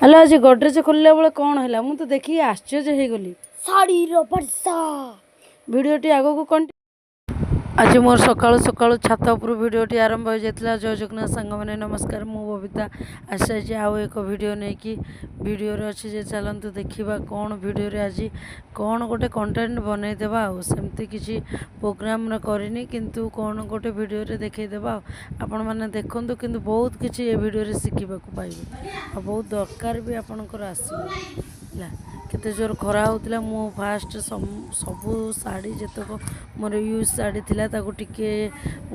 ହେଲେ ଆଜି ଗଡ଼ରେଜ ଖୋଲିଲା ବେଳେ କ'ଣ ହେଲା, ମୁଁ ତ ଦେଖିକି ଆଶ୍ଚର୍ଯ୍ୟ ହେଇଗଲି। ଶାଢ଼ୀର ବର୍ଷା। ଭିଡ଼ିଓଟି ଆଗକୁ କଣ୍ଟି। ଆଜି ମୋର ସକାଳୁ ସକାଳୁ ଛାତ ଉପରୁ ଭିଡ଼ିଓଟି ଆରମ୍ଭ ହୋଇଯାଇଥିଲା। ଜୟ ଜଗନ୍ନାଥ ସାଙ୍ଗମାନେ, ନମସ୍କାର। ମୁଁ ବବିତା ଆସିଯାଇଛି ଆଉ ଏକ ଭିଡ଼ିଓ ନେଇକି। ଭିଡ଼ିଓରେ ଅଛି ଯେ ଚାଲନ୍ତୁ ଦେଖିବା କ'ଣ ଭିଡ଼ିଓରେ ଆଜି କ'ଣ ଗୋଟେ କଣ୍ଟେଣ୍ଟ ବନେଇଦେବା। ଆଉ ସେମିତି କିଛି ପ୍ରୋଗ୍ରାମର କରିନି, କିନ୍ତୁ କ'ଣ ଗୋଟେ ଭିଡ଼ିଓରେ ଦେଖେଇଦେବା ଆଉ ଆପଣମାନେ ଦେଖନ୍ତୁ। କିନ୍ତୁ ବହୁତ କିଛି ଏ ଭିଡ଼ିଓରେ ଶିଖିବାକୁ ପାଇବେ ଆଉ ବହୁତ ଦରକାର ବି ଆପଣଙ୍କର ଆସିବ। ହେଲା, କେତେ ଜୋର ଖରା ହେଉଥିଲା। ମୁଁ ଫାଷ୍ଟ ସବୁ ଶାଢ଼ୀ ଯେତକ ମୋର ୟୁଜ୍ ଶାଢ଼ୀ ଥିଲା, ତାକୁ ଟିକେ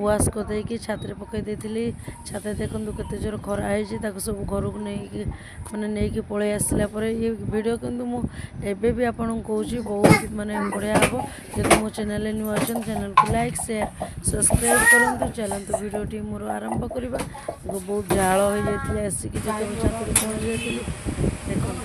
ୱାଶ୍ କରିଦେଇକି ଛାତରେ ପକାଇ ଦେଇଥିଲି। ଛାତରେ ଦେଖନ୍ତୁ କେତେ ଜୋର ଖରା ହେଇଛି। ତାକୁ ସବୁ ଘରକୁ ନେଇକି, ମାନେ ନେଇକି ପଳେଇ ଆସିଲା ପରେ ଇଏ ଭିଡ଼ିଓ। କିନ୍ତୁ ମୁଁ ଏବେ ବି ଆପଣଙ୍କୁ କହୁଛି, ବହୁତ ମାନେ ବଢ଼ିଆ ହେବ। ଯଦି ମୋ ଚ୍ୟାନେଲରେ ନୂଆ ଅଛନ୍ତି, ଚ୍ୟାନେଲକୁ ଲାଇକ୍, ସେୟାର, ସବସ୍କ୍ରାଇବ୍ କରନ୍ତୁ। ଚାଲନ୍ତୁ, ଭିଡ଼ିଓଟି ମୋର ଆରମ୍ଭ କରିବା। ବହୁତ ଝାଳ ହେଇଯାଇଥିଲି ଆସିକି ଯେତେବେଳେ ଛାତରେ ପହଞ୍ଚି ଯାଇଥିଲି। ଦେଖନ୍ତୁ,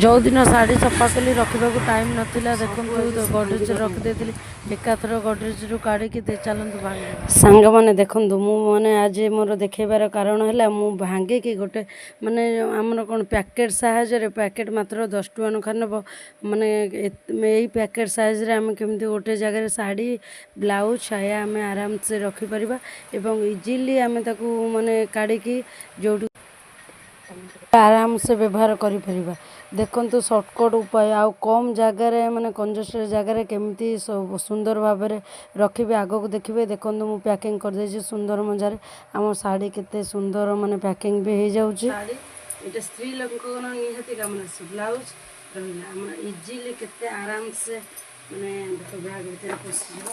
ଯେଉଁଦିନ ଶାଢ଼ୀ ସଫା କଲି, ରଖିବାକୁ ଟାଇମ୍ ନଥିଲା। ଦେଖନ୍ତୁ, ଗଡ଼ରେଜରେ ରଖିଦେଇଥିଲି। ଏକାଥର ଗଡ଼ରେଜରୁ କାଢ଼ିକି ଚାଲନ୍ତୁ ଭାଙ୍ଗି। ସାଙ୍ଗମାନେ ଦେଖନ୍ତୁ, ମୁଁ ମାନେ ଆଜି ମୋର ଦେଖେଇବାର କାରଣ ହେଲା, ମୁଁ ଭାଙ୍ଗିକି ଗୋଟେ ମାନେ ଆମର କ'ଣ ପ୍ୟାକେଟ୍ ସାହାଯ୍ୟରେ, ପ୍ୟାକେଟ୍ ମାତ୍ର 10 ଟଙ୍କା ଲେଖା ନେବ, ମାନେ ଏଇ ପ୍ୟାକେଟ୍ ସାଇଜ୍ରେ ଆମେ କେମିତି ଗୋଟେ ଜାଗାରେ ଶାଢ଼ୀ, ବ୍ଲାଉଜ୍, ସାୟା ଆମେ ଆରାମସେ ରଖିପାରିବା ଏବଂ ଇଜିଲି ଆମେ ତାକୁ ମାନେ କାଢ଼ିକି ଯେଉଁଠି ଆରାମସେ ବ୍ୟବହାର କରିପାରିବା। ଦେଖନ୍ତୁ, ସର୍ଟକଟ୍ ଉପାୟ ଆଉ କମ୍ ଜାଗାରେ, ମାନେ କଞ୍ଜଷ୍ଟେଡ଼ ଜାଗାରେ କେମିତି ସବୁ ସୁନ୍ଦର ଭାବରେ ରଖିବେ, ଆଗକୁ ଦେଖିବେ। ଦେଖନ୍ତୁ, ମୁଁ ପ୍ୟାକିଂ କରିଦେଇଛି ସୁନ୍ଦର ମଜାରେ। ଆମ ଶାଢ଼ୀ କେତେ ସୁନ୍ଦର ମାନେ ପ୍ୟାକିଂ ବି ହେଇଯାଉଛି। ଶାଢ଼ୀ ଏଇଟା ସ୍ତ୍ରୀ ଲୋକଙ୍କର ନିହାତି କାମରେ ଆସିବ। ବ୍ଲାଉଜ୍ ରହିଲା ଆମର, ଇଜିଲି କେତେ ଆରାମସେ ମାନେ ଦେଖ, ବ୍ୟାଗ୍ ଭିତରେ ପଶିଯିବ।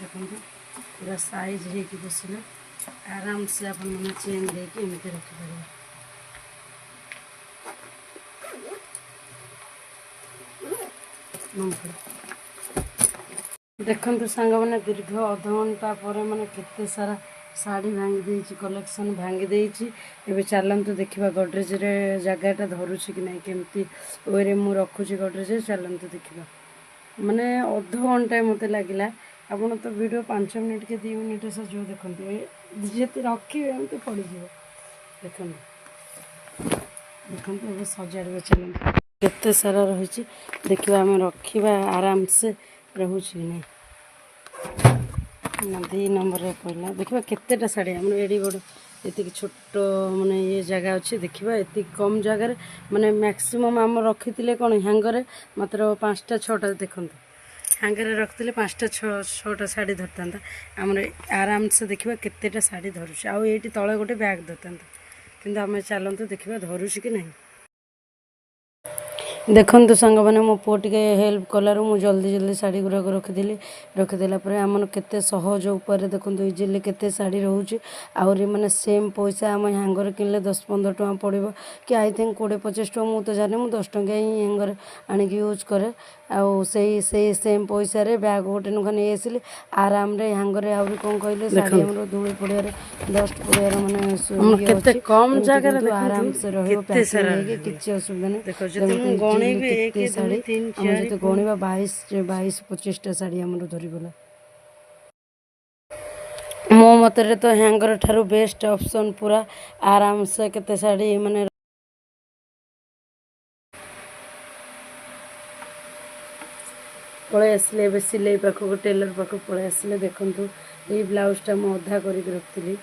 ଦେଖନ୍ତୁ, ପୁରା ସାଇଜ୍ ହେଇକି ବସିଲା। ଆରାମସେ ଆପଣମାନେ ଚେନ୍ ଦେଇକି ଏମିତି ରଖିପାରିବେ। ନମସ୍କାର। ଦେଖନ୍ତୁ ସାଙ୍ଗମାନେ, ଦୀର୍ଘ ଅଧଘଣ୍ଟା ପରେ ମାନେ କେତେ ସାରା ଶାଢ଼ୀ ଭାଙ୍ଗି ଦେଇଛି, କଲେକ୍ସନ୍ ଭାଙ୍ଗି ଦେଇଛି। ଏବେ ଚାଲନ୍ତୁ ଦେଖିବା ଗଡ଼ରେଜରେ ଜାଗାଟା ଧରୁଛି କି ନାହିଁ, କେମିତି ୱେରେ ମୁଁ ରଖୁଛି ଗଡ଼ରେଜରେ। ଚାଲନ୍ତୁ ଦେଖିବା। ମାନେ ଅଧଘଣ୍ଟାଏ ମୋତେ ଲାଗିଲା। ଆପଣ ତ ଭିଡ଼ିଓ 5 ମିନିଟ୍ କି 2 ମିନିଟ୍ ସରିଯିବ। ଦେଖନ୍ତୁ, ଏ ଯେତେ ରଖିବେ ଏମିତି ପଡ଼ିଯିବ। ଦେଖନ୍ତୁ, ଦେଖନ୍ତୁ, ଏବେ ସଜାଡ଼ିବା ଚାଲନ୍ତୁ। କେତେ ସାରା ରହିଛି ଦେଖିବା। ଆମେ ରଖିବା, ଆରାମସେ ରହୁଛି କି ନାହିଁ। ନା, 2 ନମ୍ବରରେ ପଡ଼ିଲା। ଦେଖିବା କେତେଟା ଶାଢ଼ୀ ଆମର ଏଡ଼ି ବଡ଼ ଏତିକି ଛୋଟ ମାନେ ଇଏ ଜାଗା ଅଛି। ଦେଖିବା, ଏତିକି କମ୍ ଜାଗାରେ ମାନେ ମ୍ୟାକ୍ସିମମ୍ ଆମର ରଖିଥିଲେ କ'ଣ ହ୍ୟାଙ୍ଗରେ ମାତ୍ର ପାଞ୍ଚଟା ଛଅଟା। ଦେଖନ୍ତୁ, ହ୍ୟାଙ୍ଗରେ ରଖିଥିଲେ ପାଞ୍ଚଟା ଛଅଟା ଶାଢ଼ୀ ଧରିଥାନ୍ତା। ଆମର ଆରାମସେ ଦେଖିବା କେତେଟା ଶାଢ଼ୀ ଧରୁଛି। ଆଉ ଏଇଠି ତଳେ ଗୋଟେ ବ୍ୟାଗ୍ ଧରିଥାନ୍ତା, କିନ୍ତୁ ଆମେ ଚାଲନ୍ତୁ ଦେଖିବା ଧରୁଛି କି ନାହିଁ। ଦେଖନ୍ତୁ ସାଙ୍ଗମାନେ, ମୋ ପୁଅ ଟିକେ ହେଲ୍ପ କଲାରୁ ମୁଁ ଜଲ୍ଦି ଜଲ୍ଦି ଶାଢ଼ୀ ଗୁଡ଼ାକ ରଖିଦେଲି। ରଖିଦେଲା ପରେ ଆମର କେତେ ସହଜ ଉପାୟରେ ଦେଖନ୍ତୁ, ଇଜିଲି କେତେ ଶାଢ଼ୀ ରହୁଛି। ଆହୁରି ମାନେ ସେମ୍ ପଇସା ଆମ ହ୍ୟାଙ୍ଗରେ କିଣିଲେ 10-15 ଟଙ୍କା ପଡ଼ିବ କି I think 20-25 ଟଙ୍କା, ମୁଁ ତ ଜାଣିନି। ମୁଁ 10 ଟଙ୍କିଆ ହିଁ ହ୍ୟାଙ୍ଗରେ ଆଣିକି ୟୁଜ୍ କରେ। ଆଉ ସେଇ ସେଇ ସେମ୍ ପଇସାରେ ବ୍ୟାଗ୍ ଗୋଟେ ଲେଖା ନେଇ ଆସିଲି ଆରାମରେ ହ୍ୟାଙ୍ଗରେ। ଆହୁରି କ'ଣ କହିଲେ, ଶାଢ଼ୀ ଆମର ଧୂଳି ପଡ଼ିବାରେ, ଡଷ୍ଟ ପଡ଼ିବାର ମାନେ ଆମର ଇଏ କେତେ ଅଛି। କମ୍ ଏମିତି ଜାଗାରେ କିନ୍ତୁ ଦେଖନ୍ତୁ ଆରାମସେ ରହିବ କେତେ ପ୍ୟାକିଂ ସାରା ହେଇକି, କିଛି ଅସୁବିଧା ନାହିଁ। ଦେଖ, ଯଦି ଦେଖନ୍ତୁ ମୁଁ ଇଜିଲି ଗଣେଇବି, କେତେ ଏକ, ଦୁଇ, ଶାଢ଼ୀ ତିନି, ଆମର ଚାରି, ଯଦି ଗଣିବା, 22-25ଟା ଶାଢ଼ୀ ଆମର ଧରିଗଲା। ମୋ ମତରେ ତ ହ୍ୟାଙ୍ଗର ଠାରୁ ବେଷ୍ଟ ଅପସନ୍। ପୁରା ଆରାମସେ କେତେ ଶାଢ଼ୀ ମାନେ ପଳେଇ ଆସିଲେ। ଏବେ ସିଲେଇ ପାଖକୁ, ଟେଲର ପାଖକୁ ପଳେଇ ଆସିଲେ। ଦେଖନ୍ତୁ, ଏଇ ବ୍ଲାଉଜଟା ମୁଁ ଅଧା କରିକି ରଖିଥିଲି।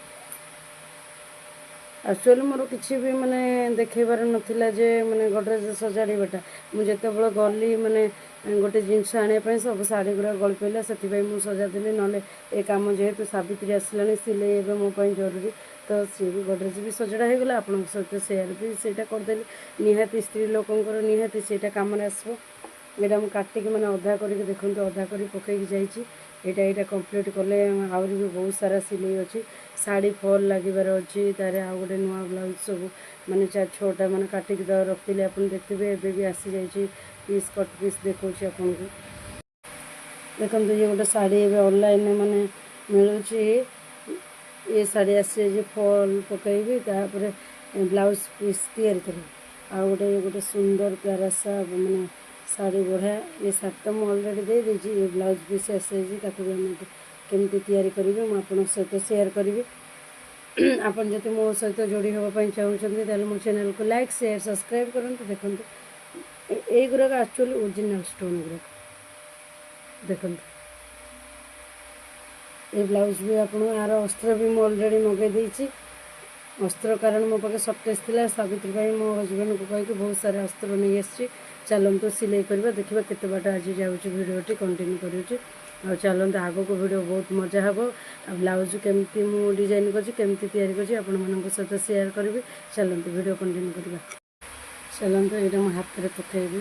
ଆକ୍ଚୁଆଲି ମୋର କିଛି ବି ମାନେ ଦେଖେଇବାର ନଥିଲା ଯେ ମାନେ ଗଡ଼ରେଜ ସଜାଡ଼ିବାଟା। ମୁଁ ଯେତେବେଳେ ଗଲି ମାନେ ଗୋଟେ ଜିନିଷ ଆଣିବା ପାଇଁ, ସବୁ ଶାଢ଼ୀ ଗୁଡ଼ାକ ଗଳି ପଡ଼ିଲା, ସେଥିପାଇଁ ମୁଁ ସଜାଡ଼ିଦେଲି। ନହେଲେ ଏ କାମ ଯେହେତୁ ସାବିତ୍ରୀ ଆସିଲାଣି, ସିଲେଇ ଏବେ ମୋ ପାଇଁ ଜରୁରୀ। ତ ସିଏ ବି ଗଡ଼ରେଜ ବି ସଜଡ଼ା ହେଇଗଲା, ଆପଣଙ୍କ ସହିତ ସେୟାର ବି ସେଇଟା କରିଦେଲି। ନିହାତି ସ୍ତ୍ରୀ ଲୋକଙ୍କର ନିହାତି ସେଇଟା କାମରେ ଆସିବ। ଏଇଟା ମୁଁ କାଟିକି ମାନେ ଅଧା କରିକି, ଦେଖନ୍ତୁ, ଅଧା କରି ପକେଇକି ଯାଇଛି। ଏଇଟା କମ୍ପ୍ଲିଟ୍ କଲେ ଆହୁରି ବି ବହୁତ ସାରା ସିଲେଇ ଅଛି। ଶାଢ଼ୀ ଫଲ୍ ଲାଗିବାର ଅଛି ତାରେ। ଆଉ ଗୋଟେ ନୂଆ ବ୍ଲାଉଜ୍ ସବୁ ମାନେ ଚାରି ଛଅଟା ମାନେ କାଟିକି ତ ରଖିଥିଲି, ଆପଣ ଦେଖିଥିବେ। ଏବେ ବି ଆସିଯାଇଛି ପିସ୍, କଟ୍ ପିସ୍ ଦେଖାଉଛି ଆପଣଙ୍କୁ। ଦେଖନ୍ତୁ, ଇଏ ଗୋଟେ ଶାଢ଼ୀ ଏବେ ଅନଲାଇନ୍ରେ ମାନେ ମିଳୁଛି। ଇଏ ଶାଢ଼ୀ ଆସିଯାଇଛି, ଫଲ୍ ପକାଇବି, ତାପରେ ବ୍ଲାଉଜ୍ ପିସ୍ ତିଆରି କରିବି। ଆଉ ଗୋଟେ ଇଏ ଗୋଟେ ସୁନ୍ଦର ପ୍ୟାରାସା ମାନେ ଶାଢ଼ୀ, ବଢ଼ିଆ। ଏ ଶାଢ଼ୀ ତ ମୁଁ ଅଲରେଡ଼ି ଦେଇଦେଇଛି। ଏ ବ୍ଲାଉଜ୍ ପିସ୍ ଆସିଯାଇଛି, ତାକୁ ବି ଆମେ କେମିତି ତିଆରି କରିବି, ମୁଁ ଆପଣଙ୍କ ସହିତ ସେୟାର କରିବି। ଆପଣ ଯଦି ମୋ ସହିତ ଯୋଡ଼ି ହେବା ପାଇଁ ଚାହୁଁଛନ୍ତି, ତାହେଲେ ମୋ ଚ୍ୟାନେଲକୁ ଲାଇକ୍, ସେୟାର, ସବସ୍କ୍ରାଇବ୍ କରନ୍ତୁ। ଦେଖନ୍ତୁ, ଏଇଗୁଡ଼ାକ ଆକ୍ଚୁଆଲି ଓରିଜିନାଲ୍ ଷ୍ଟୋନ୍ ଗୁଡ଼ାକ। ଦେଖନ୍ତୁ, ଏ ବ୍ଲାଉଜ୍ ବି ଆପଣ ଆର ଅସ୍ତ୍ର ବି ମୁଁ ଅଲରେଡ଼ି ମଗାଇ ଦେଇଛି ଅସ୍ତ୍ର, କାରଣ ମୋ ପାଖେ ସର୍ଟେଜ୍ ଥିଲା। ସାବିତ୍ରୀ ପାଇଁ ମୋ ହଜବେଣ୍ଡକୁ କହିକି ବହୁତ ସାରା ଅସ୍ତ୍ର ନେଇ ଆସିଛି। ଚାଲନ୍ତୁ ସିଲେଇ କରିବା, ଦେଖିବା କେତେ ବାଟ ଆଜି ଯାଉଛି। ଭିଡ଼ିଓଟି କଣ୍ଟିନ୍ୟୁ କରୁଛି ଆଉ ଚାଲନ୍ତୁ ଆଗକୁ, ଭିଡ଼ିଓ ବହୁତ ମଜା ହେବ। ଆଉ ବ୍ଲାଉଜ୍ କେମିତି ମୁଁ ଡିଜାଇନ୍ କରିଛି, କେମିତି ତିଆରି କରିଛି, ଆପଣମାନଙ୍କ ସହିତ ସେୟାର କରିବି। ଚାଲନ୍ତୁ ଭିଡ଼ିଓ କଣ୍ଟିନ୍ୟୁ କରିବା। ଚାଲନ୍ତୁ, ଏଇଟା ମୁଁ ହାତରେ ପକାଇବି,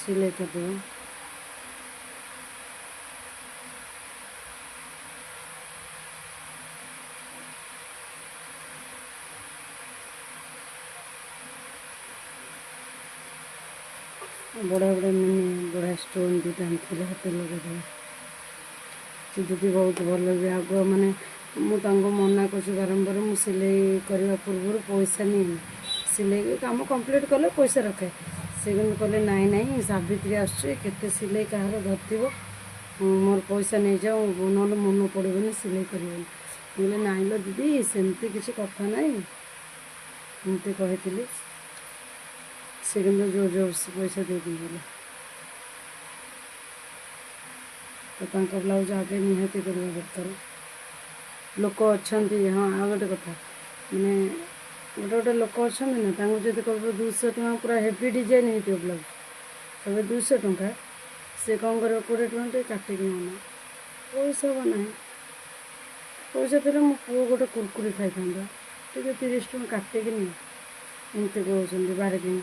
ସିଲେଇ କରିଦେବା। ବଢ଼ିଆ ବଢ଼ିଆ ମିନି ବଢ଼ିଆ ଷ୍ଟୋନ୍ ଦୁଇଟା ଆଣିଥିଲେ, ହାତରେ ଲଗାଇଦେବା। ସେ ଦିଦି ବହୁତ ଭଲ ବି। ଆଗୁଆ ମାନେ ମୁଁ ତାଙ୍କୁ ମନା କରୁଛି ବାରମ୍ବାର, ମୁଁ ସିଲେଇ କରିବା ପୂର୍ବରୁ ପଇସା ନିଏନି, ସିଲେଇ କାମ କମ୍ପ୍ଲିଟ୍ କଲେ ପଇସା ରଖେ। ସେ କିନ୍ତୁ କହିଲେ, ନାଇଁ ନାଇଁ, ସାବିତ୍ରୀ ଆସୁଛି, କେତେ ସିଲେଇ କାହାର ଧରିଥିବ, ମୋର ପଇସା ନେଇଯାଅ, ନହେଲେ ମନ ପଡ଼ିବନି, ସିଲେଇ କରିବନି। ମୁଁ କହିଲି, ନାଇଁ ଲୋ ଦିଦି, ସେମିତି କିଛି କଥା ନାହିଁ, ଏମିତି କହିଥିଲି। ସେ କିନ୍ତୁ ଜୋର ଜୋର ପଇସା ଦେଇଦେଇଗଲେ। ତ ତାଙ୍କ ବ୍ଲାଉଜ୍ ଆଗେ ନିହାତି କରିବା ଦରକାର। ଲୋକ ଅଛନ୍ତି। ହଁ, ଆଉ ଗୋଟେ କଥା, ମାନେ ଗୋଟେ ଗୋଟେ ଲୋକ ଅଛନ୍ତି ନା, ତାଙ୍କୁ ଯଦି କହିବ 200 ଟଙ୍କା, ପୁରା ହେଭି ଡିଜାଇନ୍ ହେଇଥିବ ବ୍ଲାଉଜ୍, ତେବେ 200 ଟଙ୍କା, ସେ କ'ଣ କରିବ? 20 ଟଙ୍କା ଟିକେ କାଟିକି ନେଉନା, ପଇସା ବା ନାହିଁ, ପଇସା ଥିଲେ ମୋ ପୁଅ ଗୋଟେ କୁରକୁରି ଖାଇଥାନ୍ତା, ଟିକେ 30 ଟଙ୍କା କାଟିକି ନିଅ, ଏମିତି କହୁଛନ୍ତି ବାରିକି।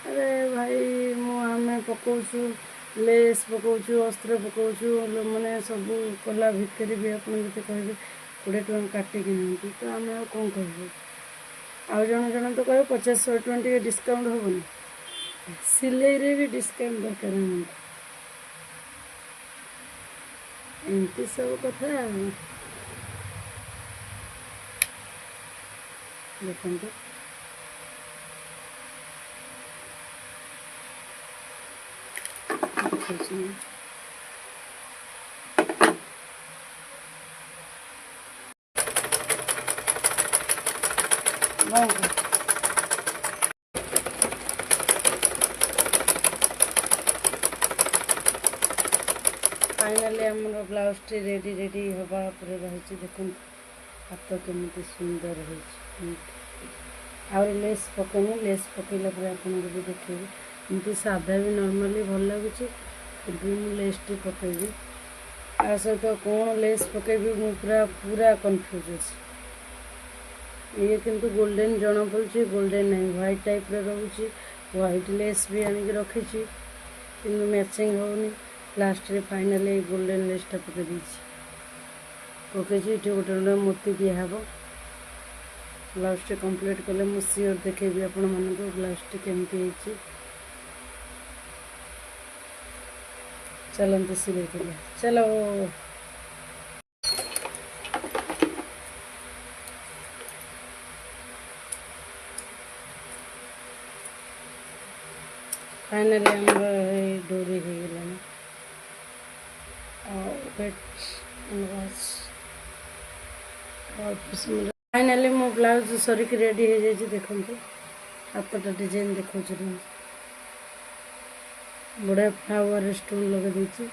ଆରେ ଭାଇ, ଆମେ ପକାଉଛୁ, ଲେସ୍ ପକାଉଛୁ, ଅସ୍ତ୍ର ପକାଉଛୁ, ମାନେ ସବୁ କଲା ଭିତରେ ବି ଆପଣ ଯଦି କହିବେ 20 ଟଙ୍କା କାଟିକି ନିଅନ୍ତୁ, ତ ଆମେ ଆଉ କ'ଣ କହିବୁ? ଆଉ ଜଣେ ଜଣେ ତ କହିବେ, 50 100 ଟଙ୍କା ଟିକେ ଡିସକାଉଣ୍ଟ ହେବନି? ସିଲେଇରେ ବି ଡିସକାଉଣ୍ଟ ଦରକାର ଆମକୁ। ଏମିତି ସବୁ କଥା ଆଉ। ଦେଖନ୍ତୁ, ଦେଖାଉଛି ମୁଁ। ବନ୍ଦ କର। ଫାଇନାଲି ଆମର ବ୍ଲାଉଜଟି ରେଡ଼ି ରେଡ଼ି ହେବା ଉପରେ ରହିଛି। ଦେଖନ୍ତୁ, ହାତ କେମିତି ସୁନ୍ଦର ହେଇଛି। ଆହୁରି ଲେସ୍ ପକେଇନି, ଲେସ୍ ପକେଇଲା ପରେ ଆପଣଙ୍କୁ ବି ଦେଖେଇବି। ଏମିତି ସାଧା ବି ନର୍ମାଲି ଭଲ ଲାଗୁଛି, ଫିର୍ ବି ମୁଁ ଲେସ୍ଟି ପକେଇବି। ତା ସହିତ କ'ଣ ଲେସ୍ ପକେଇବି, ମୁଁ ପୁରା ପୁରା କନଫ୍ୟୁଜ୍ ଅଛି। ଇଏ କିନ୍ତୁ ଗୋଲ୍ଡେନ୍ ଜଣାପଡ଼ୁଛି, ଗୋଲ୍ଡେନ୍ ନାହିଁ, ହ୍ୱାଇଟ୍ ଟାଇପ୍ର ରହୁଛି। ହ୍ୱାଇଟ୍ ଲେସ୍ ବି ଆଣିକି ରଖିଛି, କିନ୍ତୁ ମ୍ୟାଚିଂ ହେଉନି। ଲାଷ୍ଟରେ ଫାଇନାଲି ଏଇ ଗୋଲ୍ଡେନ୍ ଲେସ୍ଟା ପକେଇ ଦେଇଛି, ପକେଇଛି। ଏଠି ଗୋଟେ ଗୋଟେ ମୋତି ଦିଆହେବ। ବ୍ଲାଉଜଟି କମ୍ପ୍ଲିଟ୍ କଲେ ମୁଁ ସିଓର ଦେଖେଇବି ଆପଣମାନଙ୍କୁ ବ୍ଲାଉଜଟି କେମିତି ହେଇଛି। ଚାଲନ୍ତୁ ସିଲେଇ କରିବା, ଚାଲ। ଫାଇନାଲି ଆମର ଏଇ ଡୋରି ହେଇଗଲାଣି। ଆଉ ୱେଟ୍, ଅଳ୍ପ ସମୟ। ଫାଇନାଲି ମୋ ବ୍ଲାଉଜ ସରିକି ରେଡ଼ି ହେଇଯାଇଛି। ଦେଖନ୍ତୁ, ହାତଟା ଡିଜାଇନ୍ ଦେଖାଉଛି। ବଢ଼ିଆ ଫ୍ଲାୱାର ଷ୍ଟୋନ୍ ଲଗାଇ ଦେଇଛି।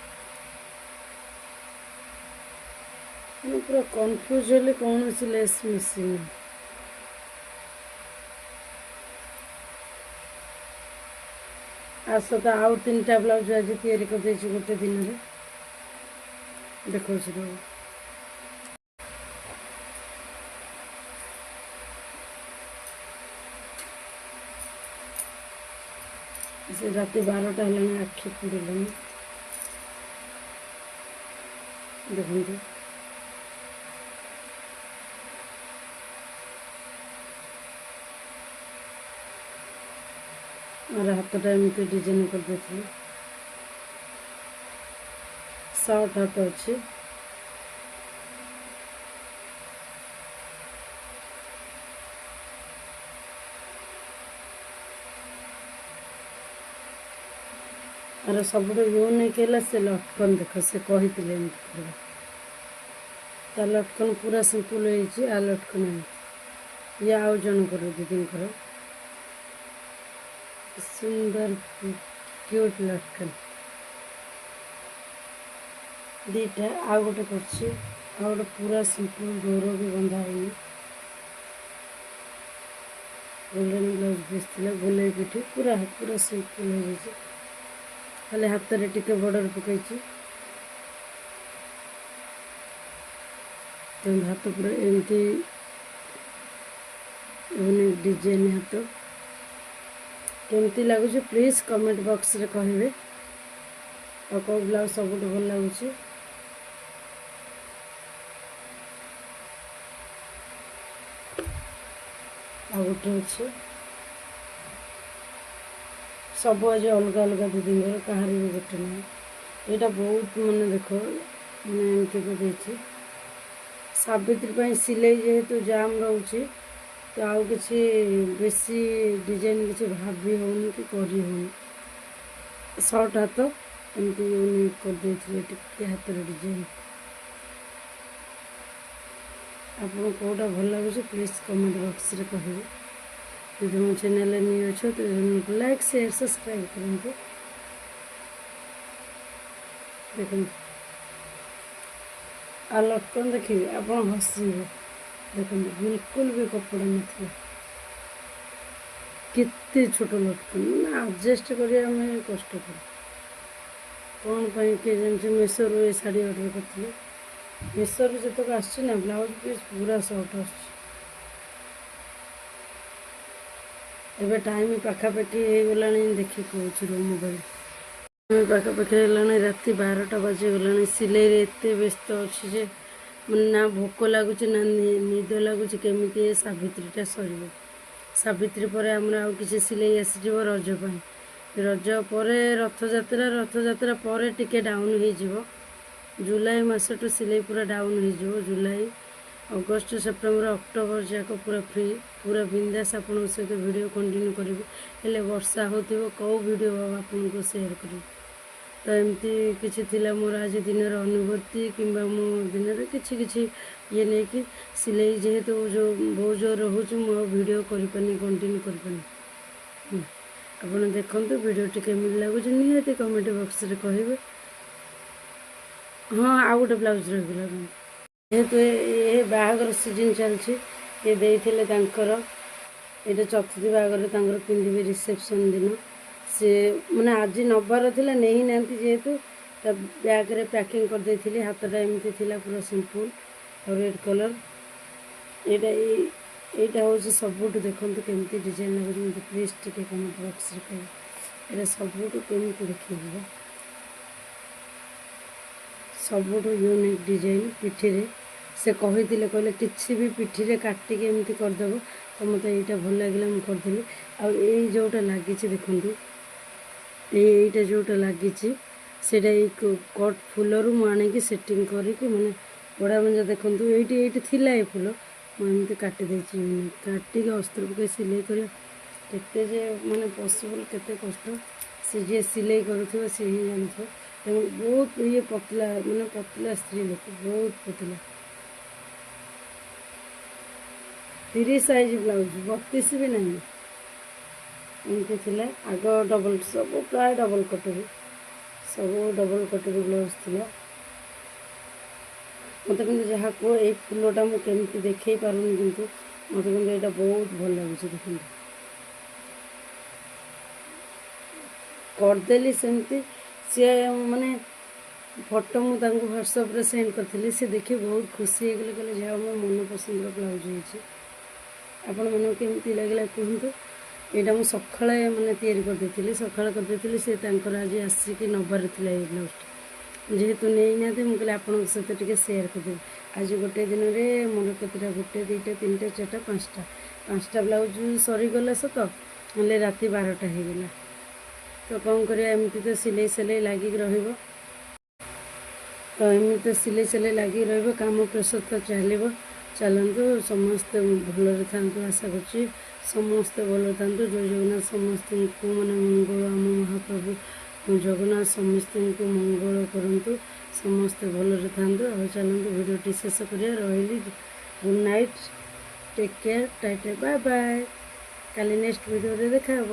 ମୁଁ ପୁରା କନଫ୍ୟୁଜ୍ ହେଲି, କୌଣସି ଲେସ୍ ମିଶିନି। ଆ ସହିତ ଆଉ ତିନିଟା ବ୍ଲାଉଜ ଆଜି ତିଆରି କରିଦେଇଛି ଗୋଟେ ଦିନରେ। ଦେଖାଉଛି ସବୁ। ସେ ରାତି 12ଟା ହେଲାଣି, ଆଖି ପୋଡ଼ିଲାଣି। ଦେଖନ୍ତୁ, ମୋର ହାତଟା ଏମିତି ଡିଜାଇନ୍ କରିଦେଇଥିଲି। ସର୍ଟ ହାତ ଅଛି। ଆର ସବୁଠୁ ୟୁନିକ୍ ହେଲା ସେ ଲଟକନ୍। ଦେଖ, ସେ କହିଥିଲେ ଏମିତି କରିବା। ତା ଲଟକନ ପୁରା ସିମ୍ପଲ୍ ହେଇଛି। ଆ ଲଟକନ ଏମିତି। ଇଏ ଆଉ ଜଣଙ୍କର ଦିଦିଙ୍କର ସୁନ୍ଦର କ୍ୟୁଟ୍ ଲଟକନ ଦୁଇଟା। ଆଉ ଗୋଟେ କରିଛି, ଆଉ ଗୋଟେ ପୁରା ସିମ୍ପଲ୍, ଡୋର ବି ବନ୍ଧା ହେଇନି। ଗୋଲ୍ଡେନ୍ ବ୍ଲାଉଜ୍ ପିସ୍ ଥିଲା, ଗୋଲେଇ ପିଠି, ପୁରା ପୁରା ସିମ୍ପଲ୍ ହେଇଯାଇଛି। ଖାଲି ହାତରେ ଟିକେ ବର୍ଡ଼ର ପକାଇଛି। ତେଣୁ ହାତ ପୁରା ଏମିତି ଡିଜାଇନ୍ ହାତ। କେମିତି ଲାଗୁଛି ପ୍ଲିଜ୍ କମେଣ୍ଟ ବକ୍ସରେ କହିବେ। ଆଉ କେଉଁ ବ୍ଲାଉଜ୍ ସବୁଠୁ ଭଲ ଲାଗୁଛି? ଆଉ ଗୋଟେ ଅଛି। ସବୁ ଆଜି ଅଲଗା ଅଲଗା ଦିଦିଙ୍କର, କାହାର ବି ଗୋଟେ ନାହିଁ। ଏଇଟା ବହୁତ ମାନେ ଦେଖ, ମାନେ ଏମିତି କରିଦେଇଛି। ସାବିତ୍ରୀ ପାଇଁ ସିଲେଇ ଯେହେତୁ ଜାମ୍ ରହୁଛି, ତ ଆଉ କିଛି ବେଶୀ ଡିଜାଇନ୍ କିଛି ଭାବି ହେଉନି କି କରି ହେଉନି। ସର୍ଟ ହାତ ଏମିତି ୟୁନିକ୍ କରିଦେଇଥିଲେ ଟିକେ ହାତରେ ଡିଜାଇନ୍। ଆପଣଙ୍କୁ କେଉଁଟା ଭଲ ଲାଗୁଛି ପ୍ଲିଜ୍ କମେଣ୍ଟ ବକ୍ସରେ କହିବେ। ଯଦି ମୋ ଚ୍ୟାନେଲରେ ନ୍ୟୁ ଅଛ, ତ ଲାଇକ୍, ସେୟାର, ସବସ୍କ୍ରାଇବ୍ କରନ୍ତୁ। ଦେଖନ୍ତୁ, ଆଉ ଲଟକନ ଦେଖିବେ, ଆପଣ ହସିବେ। ଦେଖନ୍ତୁ, ବିଲକୁଲ ବି କପଡ଼ା ନଥିଲା, କେତେ ଛୋଟ ଲଟକନ, ମାନେ ଆଡ଼ଜଷ୍ଟ କରିବା ଆମେ କଷ୍ଟକର। କ'ଣ ପାଇଁ କିଏ ଜାଣିଛି। ମେସୋରୁ ଏ ଶାଢ଼ୀ ଅର୍ଡ଼ର କରିଥିଲି। ମେସୋରୁ ଯେତେକ ଆସୁଛି ନା, ବ୍ଲାଉଜ୍ ପିସ୍ ପୁରା ସର୍ଟ ଆସୁଛି। ଏବେ ଟାଇମ୍ ପାଖାପାଖି ହେଇଗଲାଣି, ଦେଖି କହୁଛି ରୁହ ମୋବାଇଲ। ପାଖାପାଖି ହେଲାଣି, ରାତି 12ଟା ବାଜିଗଲାଣି। ସିଲେଇରେ ଏତେ ବ୍ୟସ୍ତ ଅଛି ଯେ ମାନେ ନା ଭୋକ ଲାଗୁଛି ନା ନିଦ ଲାଗୁଛି। କେମିତି ଏ ସାବିତ୍ରୀଟା ସରିବ? ସାବିତ୍ରୀ ପରେ ଆମର ଆଉ କିଛି ସିଲେଇ ଆସିଯିବ ରଜ ପାଇଁ। ରଜ ପରେ ରଥଯାତ୍ରା, ରଥଯାତ୍ରା ପରେ ଟିକେ ଡାଉନ୍ ହେଇଯିବ। ଜୁଲାଇ ମାସଠୁ ସିଲେଇ ପୁରା ଡାଉନ୍ ହେଇଯିବ। ଜୁଲାଇ, ଅଗଷ୍ଟ, ସେପ୍ଟେମ୍ବର, ଅକ୍ଟୋବର ଯାକ ପୁରା ଫ୍ରି, ପୁରା ବିନ୍ଦାସ ଆପଣଙ୍କ ସହିତ ଭିଡ଼ିଓ କଣ୍ଟିନ୍ୟୁ କରିବି। ହେଲେ ବର୍ଷା ହେଉଥିବ, କେଉଁ ଭିଡ଼ିଓ ଆପଣଙ୍କୁ ସେୟାର କରିବି? ତ ଏମିତି କିଛି ଥିଲା ମୋର ଆଜି ଦିନର ଅନୁଭୂତି କିମ୍ବା ମୋ ଦିନରେ କିଛି କିଛି ଇଏ ନେଇକି। ସିଲେଇ ଯେହେତୁ ଯେଉଁ ବହୁତ ଜୋର ରହୁଛି, ମୁଁ ଆଉ ଭିଡ଼ିଓ କରିପାରୁନି, କଣ୍ଟିନ୍ୟୁ କରିପାରୁନି। ଆପଣ ଦେଖନ୍ତୁ, ଭିଡ଼ିଓଟି କେମିତି ଲାଗୁଛି ନିହାତି କମେଣ୍ଟ ବକ୍ସରେ କହିବେ। ହଁ, ଆଉ ଗୋଟେ ବ୍ଲାଉଜ୍ ରହିଗଲା। ଯେହେତୁ ଏ ବାହାଘର ସିଜନ୍ ଚାଲିଛି, ଏ ଦେଇଥିଲେ ତାଙ୍କର। ଏଇଟା ଚତୁର୍ଥୀ ବାହାଘରରେ ତାଙ୍କର ପିନ୍ଧିବେ ରିସେପସନ୍ ଦିନ। ସେ ମାନେ ଆଜି ନେବାର ଥିଲା, ନେଇନାହାନ୍ତି ଯେହେତୁ, ତା ବ୍ୟାଗ୍ରେ ପ୍ୟାକିଂ କରିଦେଇଥିଲି। ହାତଟା ଏମିତି ଥିଲା, ପୁରା ସିମ୍ପଲ୍ ଆଉ ରେଡ଼୍ କଲର୍। ଏଇଟା ଏଇଟା ହେଉଛି ସବୁଠୁ, ଦେଖନ୍ତୁ କେମିତି ଡିଜାଇନ୍ ଲାଗୁଛି, ମୋତେ ପ୍ଲିଜ୍ ଟିକେ କମେଣ୍ଟ ବକ୍ସରେ କହିବେ। ଏଇଟା ସବୁଠୁ କେମିତି ଦେଖେଇଯିବ, ସବୁଠୁ ୟୁନିକ୍ ଡିଜାଇନ୍ ପିଠିରେ। ସେ କହିଥିଲେ, କହିଲେ କିଛି ବି ପିଠିରେ କାଟିକି ଏମିତି କରିଦେବ। ତ ମୋତେ ଏଇଟା ଭଲ ଲାଗିଲା, ମୁଁ କରିଦେଲି। ଆଉ ଏଇ ଯେଉଁଟା ଲାଗିଛି ଦେଖନ୍ତୁ, ଏଇଟା ଯେଉଁଟା ଲାଗିଛି, ସେଇଟା ଏଇ କଟ୍ ଫୁଲରୁ ମୁଁ ଆଣିକି ସେଟିଂ କରିକି ମାନେ ବଢ଼ିଆ ମଜା। ଦେଖନ୍ତୁ, ଏଇଠି ଥିଲା ଏ ଫୁଲ, ମୁଁ ଏମିତି କାଟି ଦେଇଛି। କାଟିକି ଅସ୍ତ୍ର ପକାଇ ସିଲେଇ କରିବା କେତେ ଯେ ମାନେ ପସିବଲ୍, କେତେ କଷ୍ଟ, ସେ ଯିଏ ସିଲେଇ କରୁଥିବ ସେ ହିଁ ଜାଣିଥିବ। ତେଣୁ ବହୁତ ଇଏ ପତଲା, ମାନେ ପତଲା ସ୍ତ୍ରୀ ଲୋକ, ବହୁତ ପତଲା। 30 ସାଇଜ୍ ବ୍ଲାଉଜ୍, 32 ବି ନାହିଁ। ଏମିତି ଥିଲା ଆଗ ଡବଲ୍, ସବୁ ପ୍ରାୟ ଡବଲ୍ କଟୋରୀ, ସବୁ ଡବଲ୍ କଟୋରୀ ବ୍ଲାଉଜ୍ ଥିଲା। ମୋତେ କିନ୍ତୁ ଯାହା କୁହ, ଏଇ ଫୁଲଟା ମୁଁ କେମିତି ଦେଖେଇ ପାରୁନି, କିନ୍ତୁ ମୋତେ କିନ୍ତୁ ଏଇଟା ବହୁତ ଭଲ ଲାଗୁଛି। ଦେଖନ୍ତୁ, କରିଦେଲି ସେମିତି। ସିଏ ମାନେ ଫଟୋ ମୁଁ ତାଙ୍କୁ ହ୍ୱାଟ୍ସଆପ୍ରେ ସେଣ୍ଡ କରିଥିଲି, ସେ ଦେଖି ବହୁତ ଖୁସି ହେଇଗଲେ। କହିଲେ, ଯାହା ମୋ ମନ ପସନ୍ଦର ବ୍ଲାଉଜ୍ ହେଇଛି। ଆପଣମାନଙ୍କୁ କେମିତି ଲାଗିଲା କୁହନ୍ତୁ। ଏଇଟା ମୁଁ ସକାଳେ ମାନେ ତିଆରି କରିଦେଇଥିଲି, ସକାଳେ କରିଦେଇଥିଲି। ସେ ତାଙ୍କର ଆଜି ଆସିକି ନେବାର ଥିଲା ଏଇ ବ୍ଲାଉଜ୍ଟା। ଯେହେତୁ ନେଇନାହାନ୍ତି, ମୁଁ କହିଲି ଆପଣଙ୍କ ସହିତ ଟିକେ ସେୟାର କରିଦେବି। ଆଜି ଗୋଟେ ଦିନରେ ମୋର କେତେଟା? ଗୋଟେ, ଦୁଇଟା, ତିନିଟା, ଚାରିଟା, ପାଞ୍ଚଟା, ପାଞ୍ଚଟା ବ୍ଲାଉଜ୍ ସରିଗଲା ସତ, ହେଲେ ରାତି 12ଟା ହେଇଗଲା। ତ କ'ଣ କରିବା, ଏମିତି ତ ସିଲେଇ ସିଲେଇ ଲାଗିକି ରହିବ। ତ ଏମିତି ତ ସିଲେଇ ସିଲେଇ ଲାଗିକି ରହିବ, କାମ ପ୍ରେସର୍ ତ ଚାଲିବ। ଚାଲନ୍ତୁ, ସମସ୍ତେ ଭଲରେ ଥାନ୍ତୁ, ଆଶା କରୁଛି ସମସ୍ତେ ଭଲରେ ଥାନ୍ତୁ। ଜୟ ଜଗନ୍ନାଥ। ସମସ୍ତଙ୍କୁ ମାନେ ମଙ୍ଗଳ, ଆମ ମହାପ୍ରଭୁ ଜଗନ୍ନାଥ ସମସ୍ତଙ୍କୁ ମଙ୍ଗଳ କରନ୍ତୁ। ସମସ୍ତେ ଭଲରେ ଥାନ୍ତୁ। ଆଉ ଚାଲନ୍ତୁ, ଭିଡ଼ିଓଟି ଶେଷ କରିବା। ରହିଲି, good night, take care, ta ta, bye bye. କାଲି ନେକ୍ସଟ ଭିଡ଼ିଓରେ ଦେଖା ହେବ।